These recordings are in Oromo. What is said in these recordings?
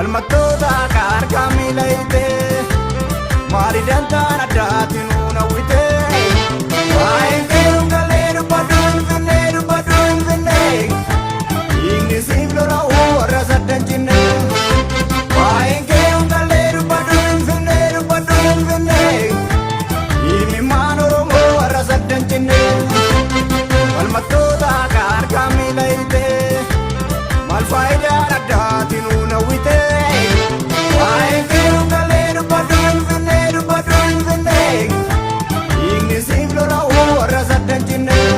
Falmattoota harkaa miila hiitee maali dantaan addaati nuun hawwitee. Waa'een keeruun galee dubbadhu Finfinnee, dubbadhu Finfinnee, dhiigni siif lola'uu warra saddan cinnee. Waa'een keeruun galee dubbadhu Finfinnee, dubbadhu Finfinnee, dhiigni maan Oromoo warra saddan cinnee. Falmattoota harkaa miila hiitee maal faayidaan addaati nuun hawwitee. Waa'een keeruun galee dubbadhu Finfinnee, dubbadhu Finfinnee, dhiigni siif lola'uu warra saddan cinnee.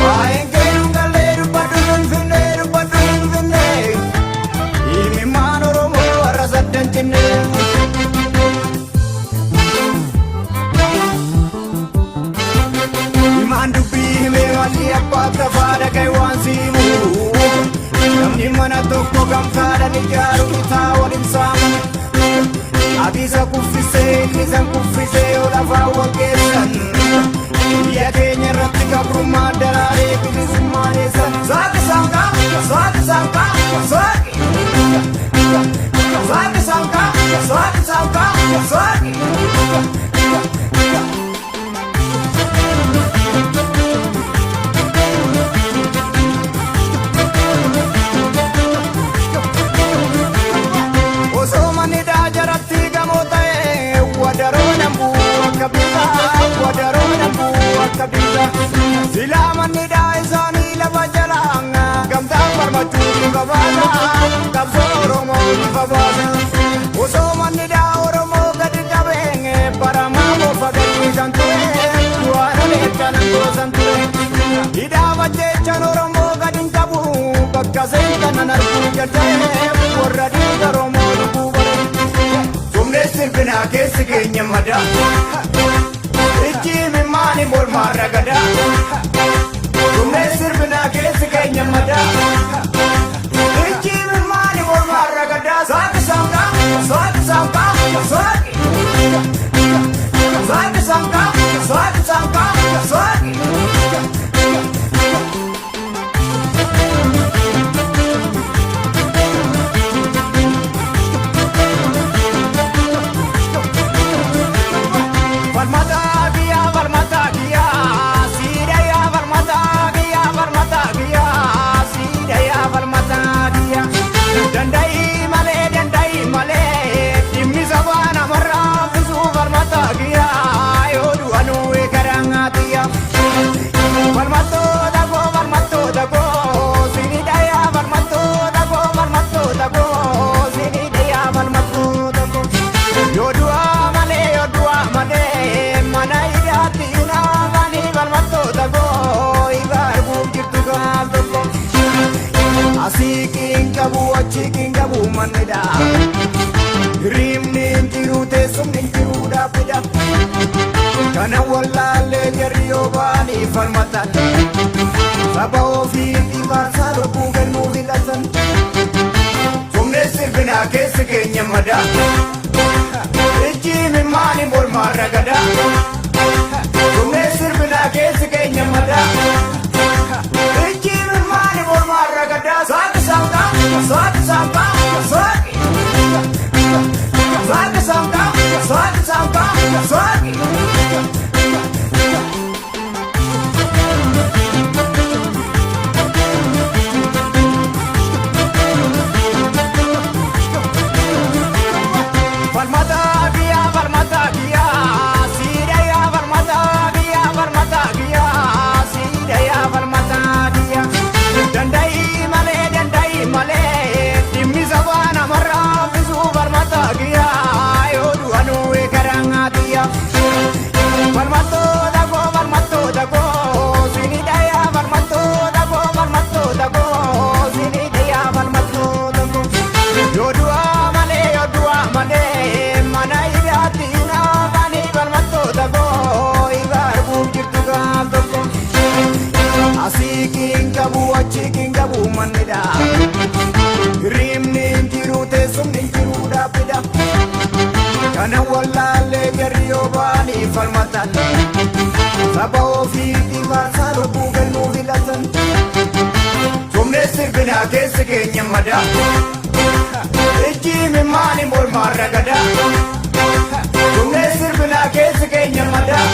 Waa'een keeruun galee dubbadhu Finfinnee, dubbadhu Finfinnee, dhiigni maan Oromoo warra saddan cinnee. Himaan dubbii himee malli abbaa tafaa dhagaye waan siimu. Namni mana tokko gamtaadhaan ijaaru bitaa waliin saamu. Ati isa kuffisee inni isan kuffisee yoo lafaa wal geessan. Biyya keenya irratti gabrummaa daraaree bilisummaa eessan. Saaqi saanqaa, saaqi saanqaa, saaqi. Saaqi saanqaa, saaqi saanqaa, saaqi. Osoo manni jalatti gamoo ta'e wadaroo nambuu akka bitaa, wadaroo nambuu akka bitaa. Silaa manni isaanii lafa jala gamtaan falmachuu bifa baasa, qabsoo Oromoo bifa baasa. Osoo manni Oromoo gadi qabee baramaa bofa gadi ture du'aan oleechaan goosan ture. Hidhaa jechaan Oromoo gadi hin qabu bakka seentan arguu jaltee warra dhiiga Oromoo lubbuu bare. Tumnee sirbinaa keessi keenya madaa. Ijji maani mormaa ragadaa. Tumnee sirbinaa keessi keenya madaa. Ijji maani mormaa ragadaa. Saaqi saanqaa, saaqi saanqaa, saaqi. Saaqi saanqaa, saaqi saanqaa, saaqi. Falmataa kiyyaa, falmataa kiyyaa, siidha yaa falmataa kiyyaa, falmataa kiyyaa, siidha yaa falmataa kiyyaa. Danda'i malee, danda'i malee, dhimmi sabaa namarraa fisuu falmataa kiyyaa yoo du'anuu eegaraa tiyya. Falmattoota koo, falmattoota koo, siidha yaa falmattoota koo, falmattoota koo, siidha yaa falmattoota koo. Yoo du'aa malee, yoo du'aa malee, mana hidhaatti naafanii falmattoota koo ifa arguuf jirtu gaaf tokko. Asii qiin qabu, achi qiin qabu mannidha. Hirribni hin jiru, teessumni hin jiru dhaabbidha. Kana wallaallee jarri yoo ba'anii falmatan. Saba ofiitti faarsaa lubbuu kennuu filatan. Tumnee sirbinaa keessi keenya madaa. Ijji maani mormaa ragadaa. Tumnee sirbinaa keessi keenya madaa. Ijji maani mormaa ragadaa. Saaqi saanqaa, saaqi saanqaa, saaqi. Saaqi saanqaa, saaqi saanqaa, saaqi. Falmataa kiyyaa, falmataa kiyyaa, siidha yaa falmataa kiyyaa, falmataa kiyyaa, siidha yaa falmataa kiyyaa. Danda'i malee, danda'i malee, dhimmi sabaa namarraa fisuu falmataa kiyyaa yoo du'anuu eegaraa tiyya. Falmattoota koo, falmattoota koo, siidha yaa falmattoota koo, falmattoota koo, siidha yaa falmattoota koo. Yoo du'aa malee, yoo du'aa malee, mana hidhaatti naafanii falmattoota koo ifa arguuf jirtu gaaf tokko. Asii qiin qabu, achi qiin qabu mannidha. Hirribni hin jiru, teessumni hin jiru dhaabbidha. Kana wallaallee jarri yoo ba'anii falmatan. Saba ofiitti faarsaa lubbuu kennuu filatan. Tumnee sirbinaa keessi keenya madaa. Ijji Ijji maani mormaa ragada. Dhumnee sirbinaa keessi keenya madaa.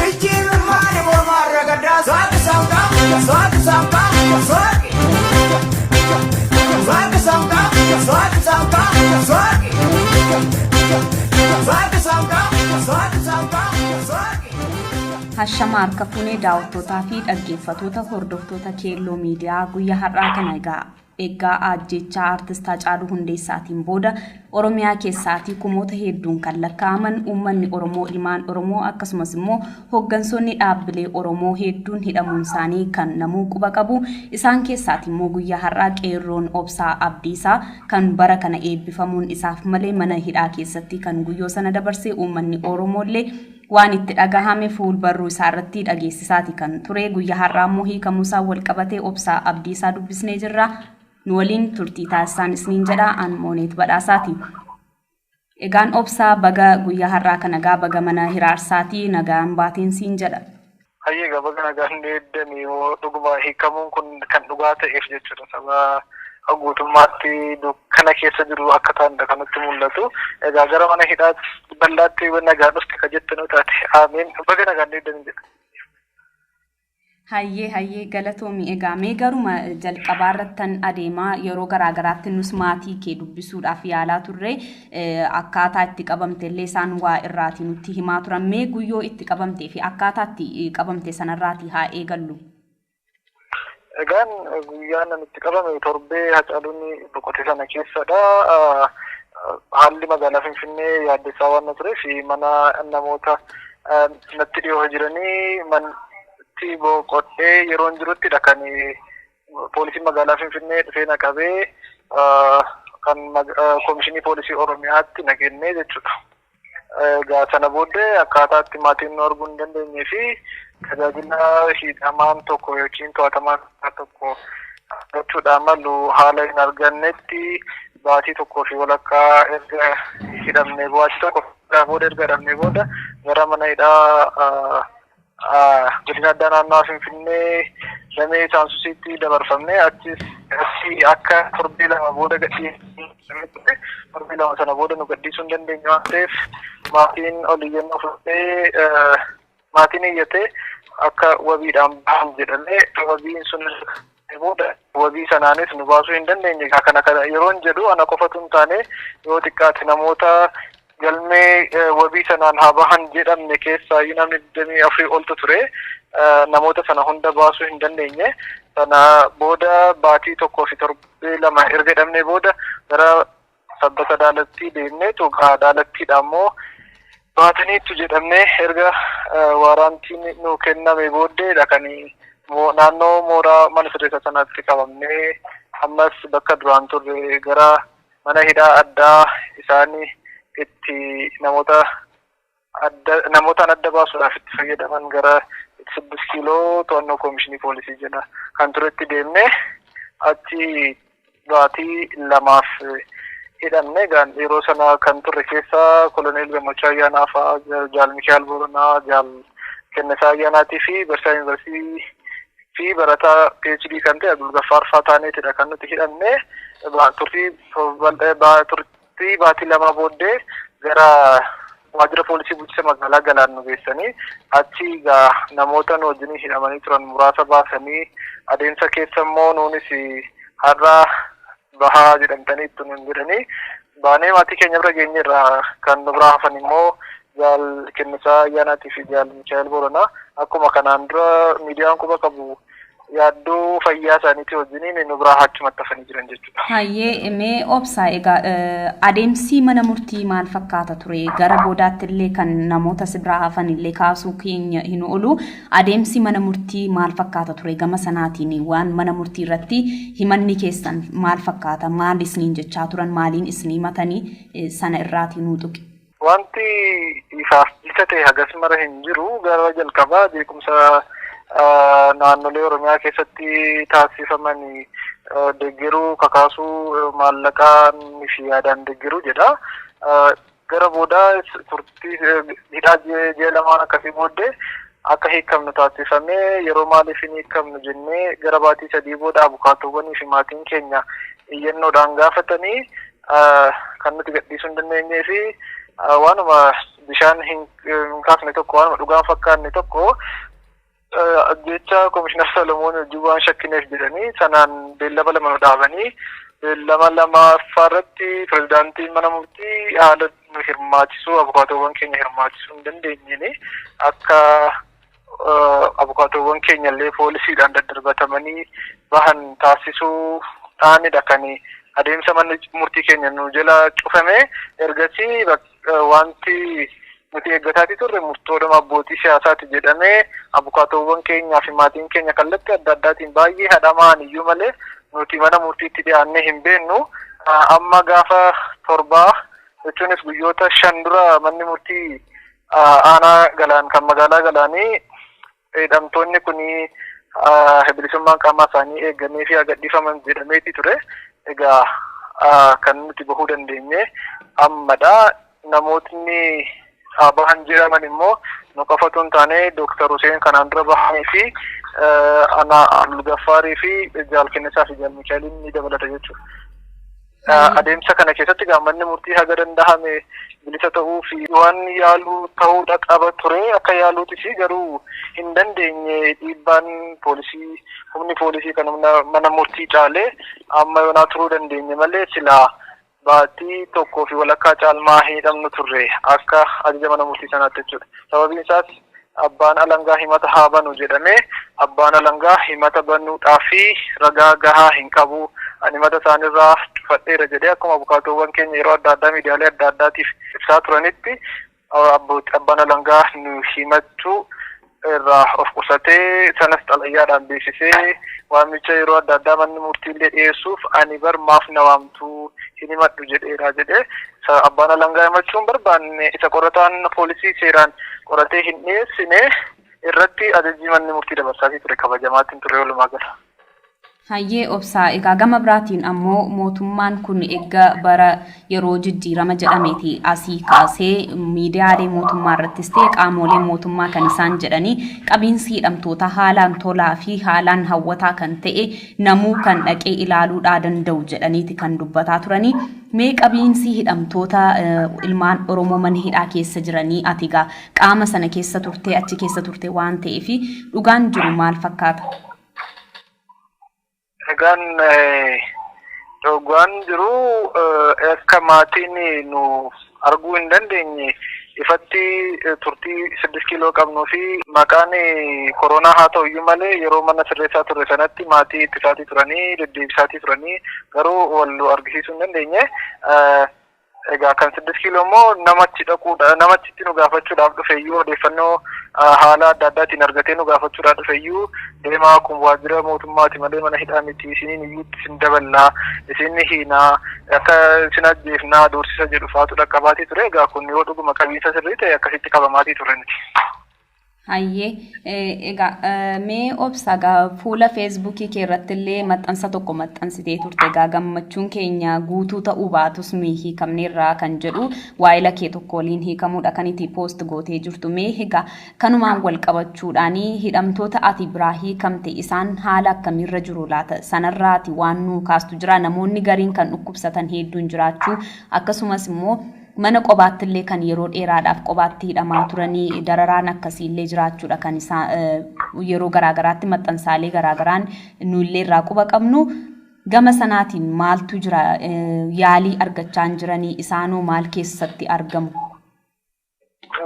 Ijji maani mormaa ragada. Saaqi saamqaa, saaqi saamqaa, saaqi. Saaqi saamqaa, saaqi saamqaa, saaqi. Saaqi saamqaa, saaqi saamqaa, saaqi. Hashama harka fuunee, daawwattootaa fi dhaggeeffattoota hordoftoota Keelloo Miidiyaa. Guyyaa har'aa kana egaa ajjechaa Aartist Haacaaluu Hundeessaatiin booda Oromiyaa keessaatii kumoota hedduun kan lakkaa'aman uummanni Oromoo, ilmaan Oromoo, akkasumas immoo hooggansoonni dhaabbilee Oromoo hedduun hidhamuun isaanii kan namuu quba qabu. Isaan keessaati immoo guyyaa har'aa qeerroon Obsaa Abdiisaa kan bara kana eebbifamuun isaaf malee mana hidhaa keessatti kan guyyoo sana dabarsee, uummanni Oromoollee waan itti dhagahame fuul barruu isaa irratti dhageessisaati kan ture. Guyyaa har'aa immoo hiikamuusaa wal qabatee Obsaa Abdiisaa dubbisnee jirra. Nu waliin turtii taasisaan isiniin jedha, an Mooneet Badhaasaati. Egaan Obsaa, baga guyyaa har'aa kana gaa baga mana hiraarsaatii nagaan baateen siin jedha. Hayyee, egaa baga nagaan deeddanii. Yoo dhuguma hiikamuun kun kan dhugaa ta'eef jechuudha. Saba guutummaatti dukkana keessa jiru akka ta'anidha kan nutti mul'atu. Egaa gara mana hidhaatti bal'aatti nagaan dhufte ka jettu nu taate. Ameen. Baga nagaan deeddanii jedha. Hayyee, galatoomi. Egaa mee garuma jalqabaa irrattan adeemaa. Yeroo garaagaraatti nus maatii kee dubbisuudhaaf yaalaa turre, akkaataa itti qabamte illee isaan waa irraatii nutti himaa turan. Mee guyyoo itti qabamtee fi akkaataa itti qabamte sanarraatii haa eegallu. Egaan guyyaan ani itti qabame torbee Hacaaluun boqote sana keessadha. Haalli magaalaa Finfinnee yaaddessaa waan tureef mana namoota natti dhiyoo jiranii manatti boqodhee yeroon jiruttidha kan poolisiin magaalaa Finfinnee dhufee na qabee kan Koomishinii Poolisii Oromiyaatti na kennee jechuudha. Egaa sana booddee akkaataa itti maatiin nu arguu hin dandeenyee fi tajaajila hidhamaan tokko yookiin to'atamaan tokko argachuudhaan malu haala hin argannetti baatii tokkoo fi walakkaa erga hidhamnee, baatii tokko booda erga hidhamnee booda gara mana hidhaa godina addaa naannawaa Finfinnee damee Saansusiitti dabarfamnee, achi akka torbee 2 booda gadhiifamee ture. Torbee 2 sana booda nu gadhiisuu hin dandeenye waan ta'eef maatiin ol iyyannoo fudhatee, maatiin iyyatee akka wabiidhaan bahan jedhamee, wabiin sun booda wabii sanaanis nu baasuu hin dandeenye. Kana yeroon jedhu ana qofatu hin taane, yoo xiqqaate namoota galmee wabii sanaan haa bahan jedhamne keessaa namni 24 oltu ture. Namoota sana hunda baasuu hin dandeenye. Sana booda baatii tokkoo fi torbee 2 erga hidhamnee booda gara Sabbata Daalattii deemnee, Daalattiidha immoo baataniittu jedhamnee erga waaraantiin nu kenname booddeedha kan naannoo mooraa mana sirreessaa sanaatti qabamnee ammas bakka duraan turre gara mana hidhaa addaa isaan itti namoota adda namootaan adda baasuudhaaf itti fayyadaman gara 6 kiiloo to'annoo koomishinii poolisii jala kan turetti deemnee achi baatii 2f hidhamne. Egaan yeroo sana kan turre keessa Koloneel Gammachuu Ayyaanaa fa'aa, Jaal Mikaa'el Boronaa, Jaal Kennesaa Ayyaanaatii fi barsiisaa yuunivarsiitii fi barataa PhD kan ta'e Abdul Gaffaar fa'aa taaneetidha kan nuti hidhamne. Turtii baatii 2 booddee gara waajjira poolisii bulchiinsa magaalaa Galaan nu geessanii, achi egaa namoota nu wajjin hidhamanii turan muraasa baasanii, adeemsa keessa immoo nuunis har'a bahaa jedhamtanii itti nuun jedhanii baanee maatii keenya bira geenyeerra. Kan nu biraa hafan immoo Jaal Kennisaa Ayyaanaatii fi Jaal Mikaa'el Boronaa akkuma kanaan dura miidiyaan quba qabu yaaddoo fayyaa isaaniitii wajjiniin nu biraa achumatti hafanii jiran jechuudha. Hayyee, mee Obsaa, egaa adeemsi mana murtii maal fakkaata ture? Gara boodaatti illee kan namoota si biraa hafan illee kaasuu keenya hin oolu. Adeemsi mana murtii maal fakkaata ture? Gama sanaatiin waan mana murtii irratti himanni keessan maal fakkaata? Maal isiniin jechaa turan? Maaliin isinii matanii sana irraatii nuu tuqi? Wanti ifaaf bilisa ta'e hagas mara hin jiru. Gara jalqabaa jeequmsa naannolee Oromiyaa keessatti taasifaman deeggaruu, kakaasuu, maallaqaan fi yaadaan deeggaruu jedha. Gara boodaa turtii hidhaa ji'a 2n akkasii booddee akka hiikamnu taasifamee, yeroo maaliif hin hiikamnu jennee gara baatii 3 booda abukaatowwanii fi maatiin keenya iyyannoodhaan gaafatanii Kan nuti gadhiisuu hin dandeenyee fi waanuma bishaan hin kaasne tokko, waanuma dhugaan fakkaanne tokko, ajjecha Komishinar Solomoon wajjin waan shakkineef jedhanii sanaan beellama lama nu dhaabanii, beellama lamaffaa irratti pirezidaantiin mana murtii haala nu hirmaachisuu, abukaatoowwan keenya hirmaachisuu hin dandeenyeen, akka abukaatoowwan keenya illee poolisiidhaan daddarbatamanii bahan taasisuu dhaanidha kan adeemsa manni murtii keenya nu jala cufame. Ergasii wanti nuti eeggataatii turre murtoodhuma abbootii siyaasaati jedhamee abukaatoowwan keenyaa fi maatiin keenya kallattii adda addaatiin baay'ee hadhamaan iyyuu malee nuti mana murtiitti dhiyaannee hin beennu. Amma gaafa 7, jechuunis guyyoota 5 dura, manni murtii aanaa Galaan kan magaalaa Galaanii hidhamtoonni kuni bilisummaan qaamaa isaanii eegamee fi gadhiifaman jedhameeti ture. Egaa kan nuti bahuu dandeenye ammadha. Namootni bahan jedhaman immoo nu qofa otoo hin taane, Dooktar Huseen kanaan dura bahanii fi ana Abdul Gaffaarii fi Jaal Kennisaa fi Jaal Mikaa'eliin ni dabalata jechuudha. Adeemsa kana keessatti manni murtii haga dandahame bilisa ta'uu fi waan yaaluu ta'uudha qaba ture. Akka yaaluutis garuu hin dandeenye. Dhiibbaan poolisii, humni poolisii kan humna mana murtii caalee amma yoonaa turuu dandeenye malee silaa baatii tokkoo fi walakkaa caalmaa hin hidhamnu turre akka ajaja mana murtii sanaatti jechuudha. Sababiin isaas abbaan alangaa himata haa banu jedhamee, abbaan alangaa himata banuudhaa fi ragaa gahaa hin qabu, ani himata isaanirraa cufadheera jedhee, akkuma abukaatoowwan keenya yeroo adda addaa miidiyaalee adda addaatiif ibsaa turanitti, abbaan alangaa nu himachuu irraa of qusatee, sanas xalayyaadhaan beeksisee, waamicha yeroo adda addaa manni murtiillee dhiyeessuuf ani bar maaf na waamtuu, hin himadhu jedheera jedhee, abbaan alangaa himachuu hin barbaanne, isa qorataan poolisii seeraan qoratee hin dhiyeessine irratti ajajii manni murtii dabarsaatii ture kabajamaatiin ture walumaa gala. Hayyee Obsaa, egaa gama biraatiin ammoo mootummaan kun eegga bara yeroo jijjiirama jedhameeti asii kaasee miidiyaalee mootummaa irrattis ta'e qaamolee mootummaa kan isaan jedhanii qabiinsi hidhamtoota haalaan tolaa fi haalaan hawwataa kan ta'e, namuu kan dhaqee ilaaluudhaa danda'u jedhaniiti kan dubbataa turanii. Mee qabiinsi hidhamtoota ilmaan Oromoo mana hidhaa keessa jiranii, ati egaa qaama sana keessa turtee, achi keessa turte waan ta'eef, dhugaan jiru maal fakkaata? Egaan dhugaan jiru akka maatiin nu arguu hin dandeenye ifatti turtii 6 kiiloo qabnuu fi maqaan koronaa haa ta'u iyyuu malee yeroo mana sirreessaa turre sanatti maatii ittisaatii turanii, deddeebisaatii turanii, garuu wal nu argisiisuu hin dandeenye. Egaa kan 6 kiiloo immoo namachi dhaquudha, namachitti nu gaafachuudhaaf dhufe iyyuu, odeeffannoo haala adda addaatiin argatee nu gaafachuudhaaf dhufe iyyuu, deemaa, kun waajjira mootummaati malee mana hidhaa miti, isiniin iyyuutti isin daballaa, isin hiinaa, akka isin ajjeefnaa doorsisa jedhu faatu dhaqqabaatii ture. Egaa kun yoo dhuguma qabiinsa sirrii ta'e akkasitti qabamaatii ture nuti. Hayyee, egaa mee Obsa, egaa fuula Feesbuukii kee irratti illee maxxansa tokko maxxansitee turte. Egaa gammachuun keenya guutuu ta'uu baatus nuyi hiikamneerraa kan jedhu, waa'ila kee tokko waliin hiikamuudha kan itti post gootee jirtu. Mee egaa kanumaan wal qabachuudhaan hidhamtoota ati biraa hiikamte isaan haala akkamiirra jiru laata? Sanarraati waan nuu kaastu jira? Namoonni gariin kan dhukkubsatan hedduun jiraachuu, akkasumas immoo mana qobaatti illee kan yeroo dheeraadhaaf qobaatti hidhamaa turanii dararaan akkasii illee jiraachuudha kan isaa yeroo garaagaraatti maxxansaalee garaagaraan nu illee irraa quba qabnu. Gama sanaatiin maaltu jira? Yaalii argachaa hin jiranii? Isaanoo maal keessatti argamu?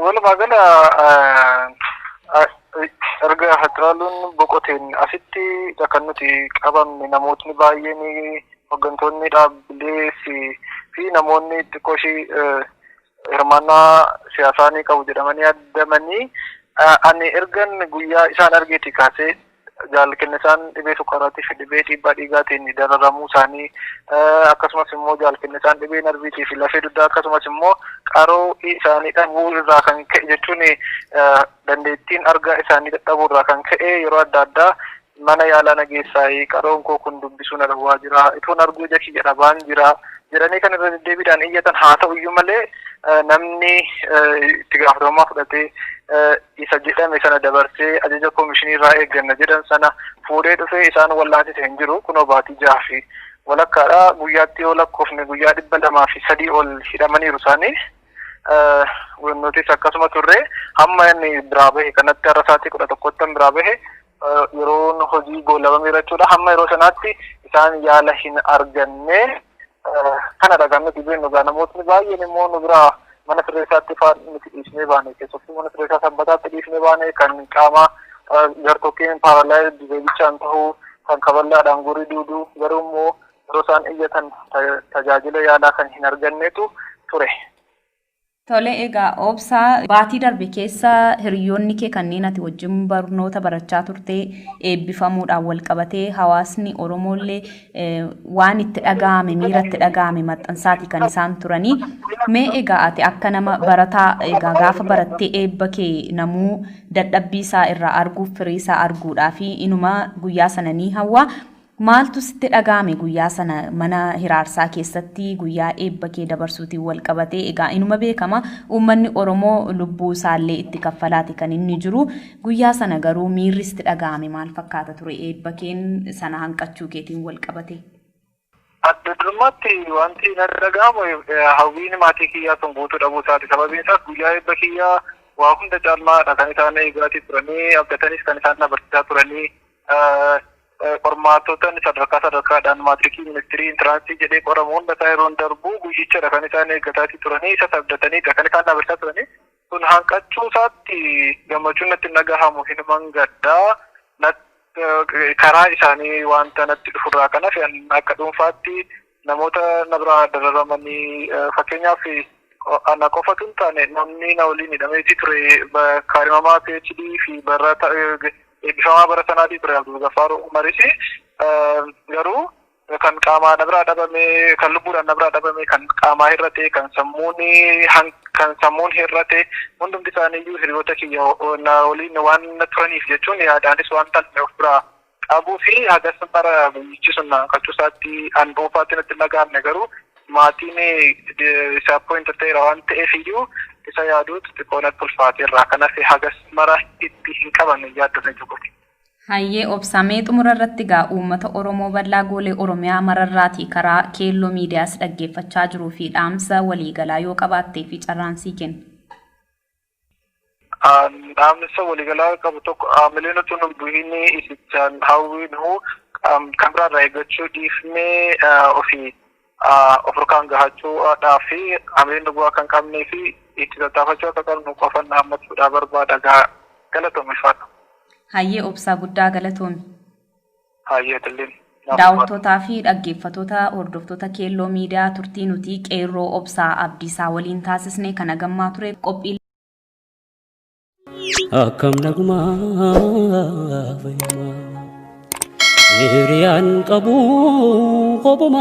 Walumaa gala erga Haacaaluun boqoteen asitti kan nuti qabamne namootni baay'een, hooggantoonni dhaabbilee fi namoonni xiqqoo ishii hirmaannaa siyaasaa ni qabu jedhamanii yaadamanii, ani ergan guyyaa isaan argeeti kaasee Jaal Kennisaan dhibee sukkaaraatii fi dhibee dhiibbaa dhiigaatiin dararamuu isaanii, akkasumas immoo Jaal Kennisaan dhibee narviitii fi lafee dugdaa, akkasumas immoo qaroo isaanii dhabuu irraa kan ka'e, jechuun dandeettiin argaa isaanii dadhabuu irraa kan ka'e, yeroo adda addaa mana yaalaa nageessaayii, qaroon koo kun dubbisuu na dhowwaa jira, itoon arguu ija kiyya dhabaan jira jedhanii kan irra deddeebiidhaan iyyatan haa ta'u iyyuu malee, namni itti gaafatamummaa fudhatee isa jedhame sana dabarsee ajaja koomishinii irraa eegganna jedhan sana fuudhee dhufee isaan wallaansise hin jiru. Kunoo baatii 6 fi walakkaadha. Guyyaatti yoo lakkoofne guyyaa 203 ol hidhamaniiru isaanii. Nutis akkasuma turre hamma inni biraa bahe kanatti har'a sa'aatii 11tti biraa bahe yeroon hojii goolabameera jechuudha. Hamma yeroo sanaatti isaan yaala hin arganne. Kanadha kan nuti beeknu egaa namootni baay'een immoo nu biraa mana sirreessaatti faan nuti dhiisnee baane keessattuu mana sirreessaa Sanbataatti dhiisnee baane kan qaama gartokkeen paralyzed bichaan ta'uu kan kaballaadhaan gurri duuduu garuu immoo yeroo isaan iyyatan tajaajila yaalaa kan hin argannetu ture. Tole, egaa Obsaa, baatii darbe keessa hiriyoonni kee kanneen ati wajjin barnoota barachaa turte eebbifamuudhaan wal qabatee hawaasni Oromoollee waan itti dhaga'ame, miira itti dhaga'ame maxxansaati kan isaan turanii. Mee egaa ati akka nama barataa egaa gaafa barattee eebba kee namuu dadhabbii isaa irraa arguuf firii isaa arguudhaa fi inuma guyyaa sana ni hawwa. Maaltu sitti dhaga'ame guyyaa sana mana hiraarsaa keessatti guyyaa eebba kee dabarsuutiin wal qabatee? Egaa inuma beekama, uummanni Oromoo lubbuu isaallee itti kaffalaati kan inni jiru. Guyyaa sana garuu miirri sitti dhaga'ame maal fakkaata ture eebba keen sana hanqachuu keetiin wal qabate? Adda durummaatti wanti natti dhaga'amu hawwiin maatii kiyyaa sun guutuu dhabuu isaati. Sababiin isaas guyyaa eebba kiyyaa waa hunda caalmaadha kan isaan eegaatii turanii, abdatanis kan isaan na barsiisaa turanii, qormaatota sadarkaa sadarkaadhaan maatirikii, ministirii, entrance jedhee qoramu hunda isaa yeroon darbu guyyichadha kan isaan eeggataatii turanii, isa abdataniidha kan isaan na barsiisaa turanii. Sun hanqachuu isaatti gammachuun natti hin dhagahamu, hinuman gaddaa karaa isaanii wanta natti dhufurraa. Kanaaf akka dhuunfaatti namoota na biraa dararamanii, fakkeenyaaf ana qofatu hin taane, namni na waliin hidhameetii ture kaadhimamaa PhD fi barata eebbifamaa bara sanaatii ture Abdul Gaffaar Umaris, garuu kan qaamaa na biraa dhabame, kan lubbuudhaan na biraa dhabame, kan qaamaa hir'ate, kan sammuun hir'ate, hundumti isaaniiyyuu hiriyoota kiyya na waliin waan turaniif jechuun yaadaanis waan tan of biraa qabuu fi hagas bara guyyichi sun hanqachuu isaatti an dhuunfaatti natti hin dhaga'amne, garuu maatiin disappoint ta'eera waan ta'eef iyyuu isa yaaduutu xiqqoo natti ulfaateerra. Kanaaf hagas mara itti hin qabanne yaaddofne jiruuti. Hayyee Obsamee, xumura irratti egaa uummata Oromoo bal'aa goolee Oromiyaa mararraatii karaa Keelloo Miidiyaas dhaggeeffachaa jiruu fi dhaamsa waliigalaa yoo qabaattee fi carraan sii kenna. Dhaamsa waliigalaa qabu tokko, haamileen utuu nu bu'iin isichaan hawwiinu kan biraarraa eeggachuu dhiifnee ofii of harkaan gahachuudhaa fi haamileen nu bu'aa kan qabnee fi itti tattaafachuu akka qabnu qofan dhaammachuudhaa barbaada. Galatoom, ulfaadha. Hayyee Obsaa, guddaa galatoomi. Hayyee tilliin. Daawwattootaa fi dhaggeeffattoota hordoftoota Keelloo Miidiyaa, turtii nuti qeerroo Obsaa Abdiisaa waliin taasisne kana gammaa ture. Qophii Akkam nagumaa, fayyumaa, hiriyaan qabu kophumaa.